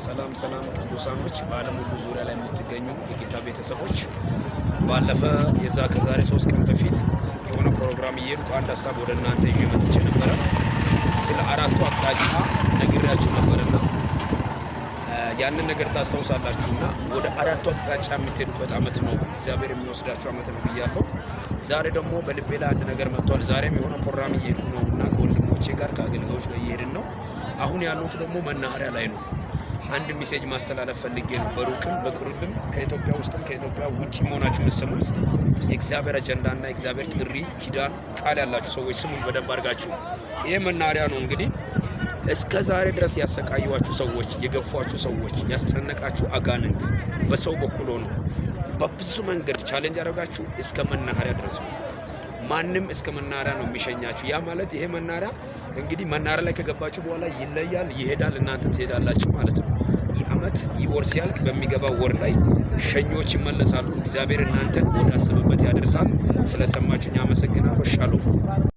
ሰላም ሰላም ቅዱሳኖች፣ በዓለም ሁሉ ዙሪያ ላይ የምትገኙ የጌታ ቤተሰቦች፣ ባለፈ የዛ ከዛሬ 3 ቀን በፊት የሆነ ፕሮግራም እየሄድኩ አንድ ሀሳብ ወደ እናንተ ይዤ መጥቼ ነበረ። ስለ አራቱ አቅጣጫ ነግሬያችሁ ነበርና ያንን ነገር ታስታውሳላችሁና ወደ አራቱ አቅጣጫ የምትሄዱበት አመት ነው፣ እግዚአብሔር የሚወስዳችሁ አመት ነው ብያለሁ። ዛሬ ደግሞ በልቤ ላይ አንድ ነገር መጥቷል። ዛሬም የሆነ ፕሮግራም እየሄድኩ ነው እና ከወንድሞቼ ጋር ከአገልጋዮች ጋር እየሄድን ነው። አሁን ያሉት ደግሞ መናኸሪያ ላይ ነው። አንድ message ማስተላለፍ ፈልጌ ነው። በሩቅም በቅርብም ከኢትዮጵያ ውስጥም ከኢትዮጵያ ውጭ መሆናችሁ የምትሰሙት የእግዚአብሔር አጀንዳና የእግዚአብሔር ጥሪ ኪዳን ቃል ያላችሁ ሰዎች ስሙን በደንብ አድርጋችሁ። ይህ መናኸሪያ ነው እንግዲህ እስከ ዛሬ ድረስ ያሰቃዩዋችሁ ሰዎች፣ የገፏችሁ ሰዎች፣ ያስጨነቃችሁ አጋንንት በሰው በኩል ሆኖ በብዙ መንገድ challenge ያደረጋችሁ እስከ መናኸሪያ ድረስ ነው። ማንም እስከ መናኸሪያ ነው የሚሸኛችሁ። ያ ማለት ይሄ መናኸሪያ እንግዲህ መናኸሪያ ላይ ከገባችሁ በኋላ ይለያል፣ ይሄዳል፣ እናንተ ትሄዳላችሁ ማለት ነው። ይህ አመት ይህ ወር ሲያልቅ በሚገባው ወር ላይ ሸኞች ይመለሳሉ። እግዚአብሔር እናንተን ወደ አሰበበት ያደርሳል። ስለሰማችሁኝ አመሰግናለሁ። ሻሎም።